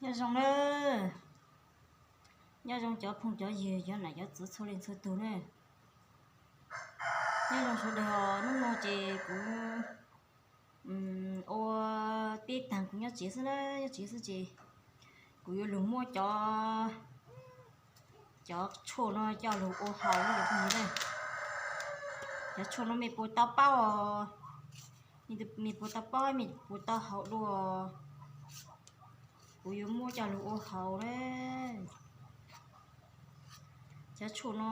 Nyob zoo na, nyob zoo cov phooj cov ywg, cov nam cov txwv txhua leej txhua tug na. Nyob zoo sawv daws, hnub no ces kuv ua peb tag kuv nyob tsev xwb na, nyob tsev xwb ces kuv yuav lug muab cov, cov tshuaj no coj lug ua haus na cov phooj ywg na. Cov tshuaj no mej puas tau paub os? Mej puas tau paub, mej puas tau haus dua? Kuv yuav muab coj lug ua haus na. Cov tshuaj no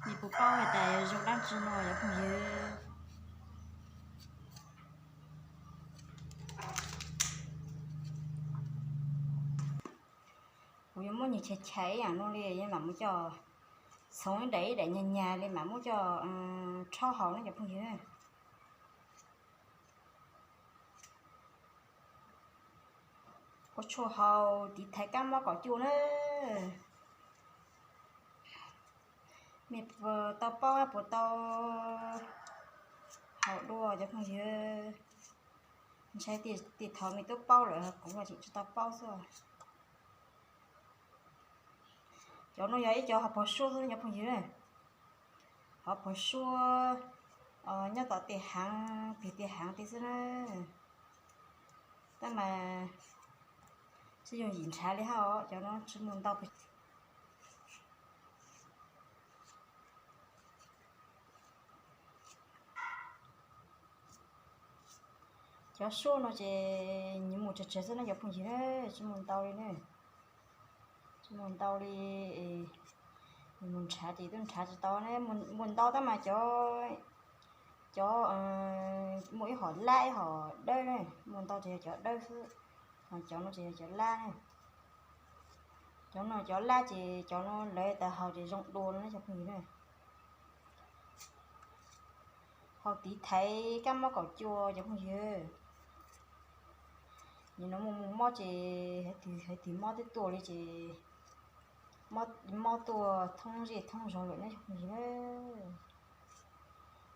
mej puas paub has tas zoo dlaab tsi no cov phooj ywg? Kuv yuav muab nyuag chais chais ib yaam no li, yuav mam muab coj txhoov ib daim ib daim nyag nyag li mam muab coj rhaub haus na cov phooj ywg. Ua tshuaj haus tiv thaiv kab mob kaum cuaj na. Mej puas tau paub, puas tau haus dua cov phooj ywg? Ntshai tej thaum mej tub paub lawm, kuv tseem tsi tau paub xwb. Cov no yog ib cov hauv paug suab xwb cov phooj ywg. Hauv paug suab nyob tom tej haav, peg tej haav tej xwb na. Tab mas tsi yooj yim nrhav li hab os, cov no tsi muaj ntau pes. Cov suab no ces nws mus tsawg tsawg xwb na cov phooj ywg, tsi muaj ntau li na. Tsi muaj ntau li, nws mus nrhav ces tub nrhav tsi tau ne. Muaj ntau tab mas cov, cov muaj ib hom lab ib hom dawb ne, muaj ntau ces yog cov dawb xwb. Cov no ces yog cov lab ne. Cov no cov lab ces cov no lawv tas haus ces zoo dua no na cov phooj ywg na. Haus tiv thaiv kab mob kaum cuaj cov phooj ywg. Nim no muaj mob ces hais tias mob twb tuaj li ces mob tuaj thoob zej thoob zog lawm ne cov phooj ywg.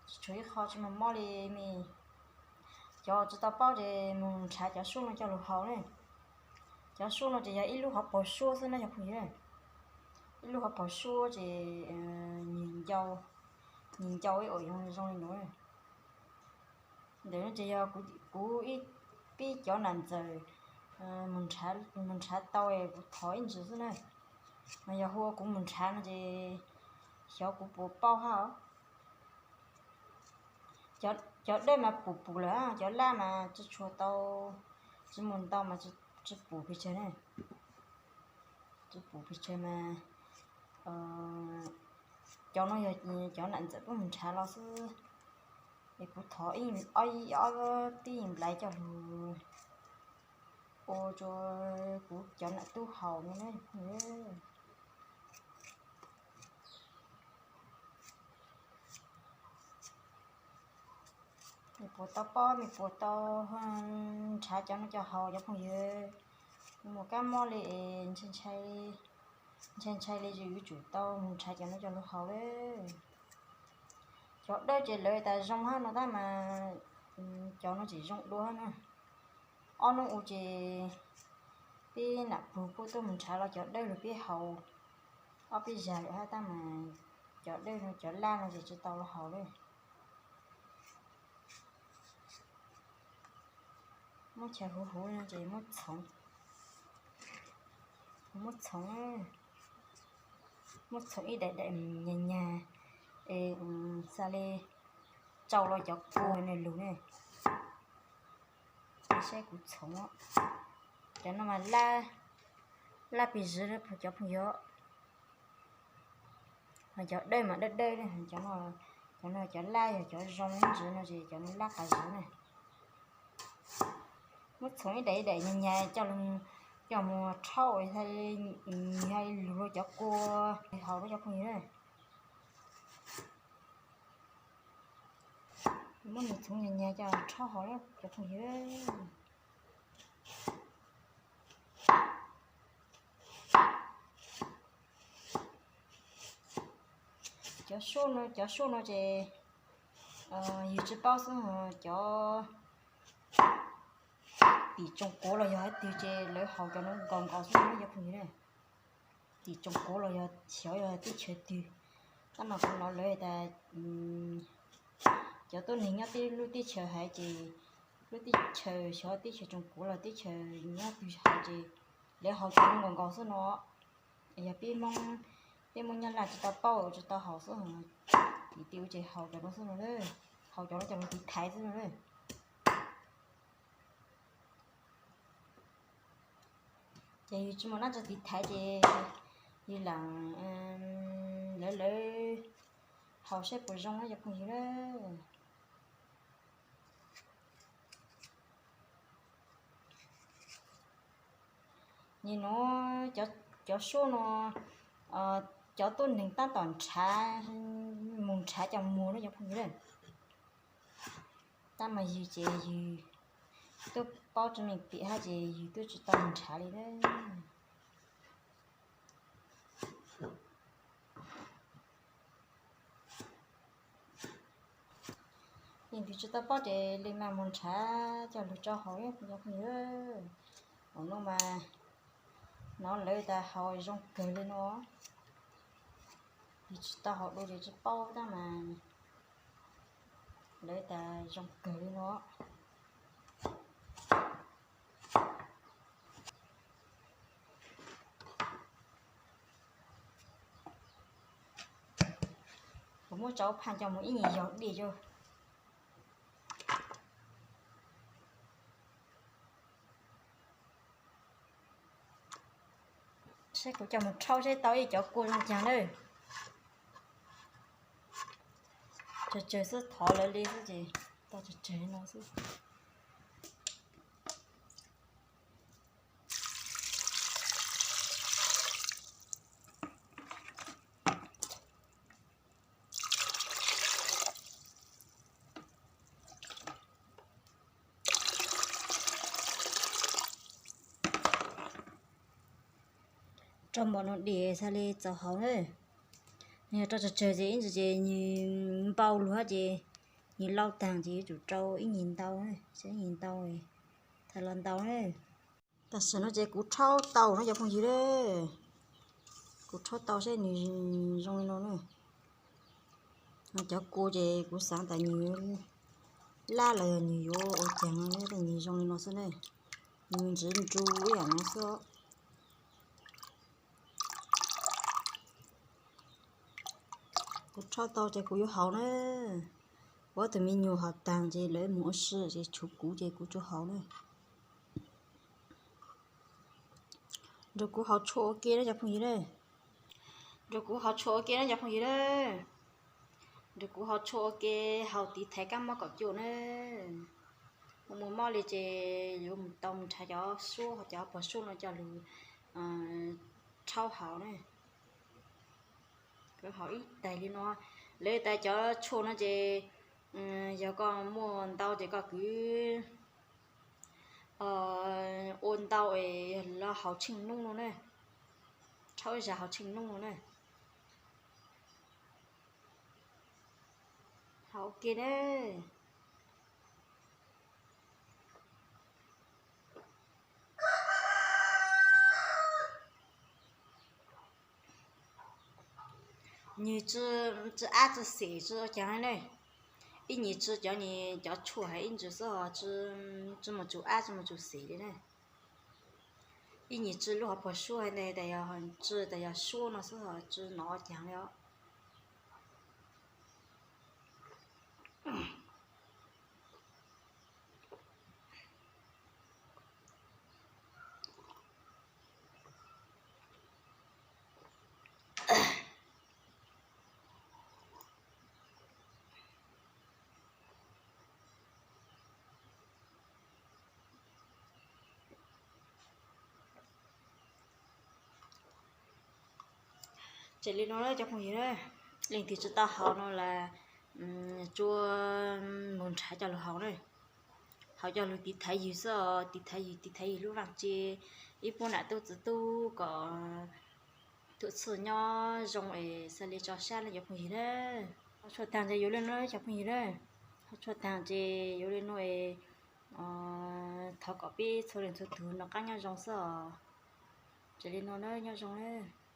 Tsis tshuav ib qho tsi muaj mob li ne. Cov tsi tau paub ces mus nrhav cov suab no coj lug haus ne. Cov suab no ces yog ib lub hauv paug suab xwb na cov phooj ywg. Ib lub hauv paug suab ces nws ncau ib uas zoo li nuav. Ntawm no ces yog kuv ib pib cov nam ntxawm mus nrhav tau kuv thov ib ntsis xwb na. Mas yog hu ua kuv mus nrhav no ces xyov kuv puas paub hab os. Cov dawb mas pum pum lawm, cov lab mas tsi tshua tau, tsi muaj ntau mas tsi pum pes tsawg ne. Tsi pum pes tsawg mas cov no yog cov nam ntxawm peb mus nrhav los xwb. Es kuv thov ib ob tib nplaiv coj lug ua rua kuv cov nam tub haus no na. Mej puas tau paub, mej puas tau nrhav cov no coj haus cov phooj ywg? Muaj kab mob li es ntshai ntshai li es yuav tsum tau mus nrhav cov no coj lug haus lawm. Cov dawb ces lawv tas zoo hab no tab mas cov no tseem zoo dua hab na. Ob hnub u ces peb nam pug kuj tuaj mus nrhav los cov dawb lug peb haus ob peb zag lawm hab tab mas cov dawb no cov lab no ces tsi tau los haus li. Muab chaw huv huv no ces muab txhoov, muab txhoov, muab txhoov ib daim daim nyag nyag es xav li tsau los cov kua nws lug ne. Saib kuv txhoov, cov no mas lab pes zog cov phooj ywg. Ho cov dawb mas dawb dawb, cov no cov lab yog cov zoo ntsis no ces cov no lab qas zog na. Muab txhoov ib daim ib daim nyag nyag coj, coj mus rhaub, yog lug cov kua haus rau cov phooj ywg. Muab nws txhoov nyag nyag coj rhaub haus cov phooj ywg. Cov suab no, cov suab no ces yus tsis paub xwb, cov tim tsoom kuav los yog hais twg ces lawv haus cov no nkaus nkaus xwb cov phooj ywg na. Tim tsoom kuav los yog xyov yog teb chaws twg, tab mas kuv hnov lawv tas cov tuab neeg nyob teb lub teb chaws hais ces lub teb chaws xyov teb chaws tsoom kuav los teb chaws nyob twg hais ces lawv haus cov no nkaus nkaus xwb no. Yog peb Hmoob, peb Hmoob Nyab Laj tsis tau paub tsis tau haus xwb, tim tim ub ces haus cov no xwb no, haus cov no cov lus tiv thaiv xwb no. Ces yus tsis muaj dab tsi tiv thaiv ces yus lam lawv lawv haus saib puas zoo na cov phooj ywg na. Nim no cov suab no cov tuab neeg tab tom nrhav, mus nrhav cov muag na cov phooj ywg na. Tab mas yus ces yus twb paub tsis meej pem hab ces yus twb tsis tau nrhav li na. Leej twg tsis tau paub ces li mas mus nrhav coj lug tso haus cov phooj ywg. Ua no mas hnov lawv tas haus zoo kawg li no. Yus tsis tau haus dua ces tsis paub tab mas lawv tas zoo kawg li no. Kuv muab tsau phaj nco mus ib nyuag yaug dej coj. Saib kuv coj mus rhaub saib tau ib cov kua zoo caag lawm. Tsawg tsawg xwb, thov lawv li xwb ces tau tsawg tsawg no xwb. Rau npaum no dim xav li txaus haus na. Yog rau tsawg tsawg ces ib ntsis ces nws npau lug hab ces nws lau taag ces yuav tsum rau ib nyuag ntau, ib nyuag ntau, thaum los ntau na. Tam sim no ces kuv rhaub tau no cov phooj ywg na. Kuv rhaub tau saib nws zoo li no na. Cov kua ces kuv xaav tas nws lab los yog nws yuav ua caag no, nws zoo li no xwb na. Nws ntxiv nru ib yam no xwb. Kuv rhaub tau ces kuv yuav haus na. Kuv ob tug me nyuam haus taag ces lawv mus ua si ces tshuav kuv ces kuv tsuas haus na. Nrug kuv haus tshua ua ke na cov phooj ywg na. Nrug kuv haus tshua ua ke na cov phooj ywg na. Nrug kuv haus tshua ua ke, haus tiv thaiv kab mob kaum cuaj na. Mus mus mob li ces yuav mus tau mus nrhav cov suab, cov puag suab no coj lug rhaub haus na. Kuv haus ib tais li no. Lawv tas cov tshua no ces yog koj muaj ntau ces koj kwv ua ntau es los haus tsheej noob no na. Rhaub ib zag haus tsheej noob no na. Haus ua ke na. Nws tsi ab tsi xem tsi ua caag na. Ib nyuag tsi cov, cov tshuaj hab ib ntsis xwb ho tsi mus tsuj ab tsi mus tsuj xem li na. Ib nyuag tsi lub hauv paug suab hab ntag, tas yog tsi tas yog suab no xwb ho tsi hnov ua caag li os. Ces li no na cov phooj ywg na, leej twg tsi tau haus no las tsuas mus nrhav coj lug haus na. Haus coj lug tiv thaiv yus xwb os, tiv thaiv yus, tiv thaiv yus lub vaaj tse, ib puab nam tub txiv tub kom tub txhij nyob zoo es xav li tso sab na cov phooj ywg na. Haus tshuaj taag ces yuav li no cov phooj ywg na. Haus tshuaj taag ces yuav li no es Thov kom peb txhua leej txhua tus noj qab nyob zoo xwb os. Ces li no na, nyob zoo na.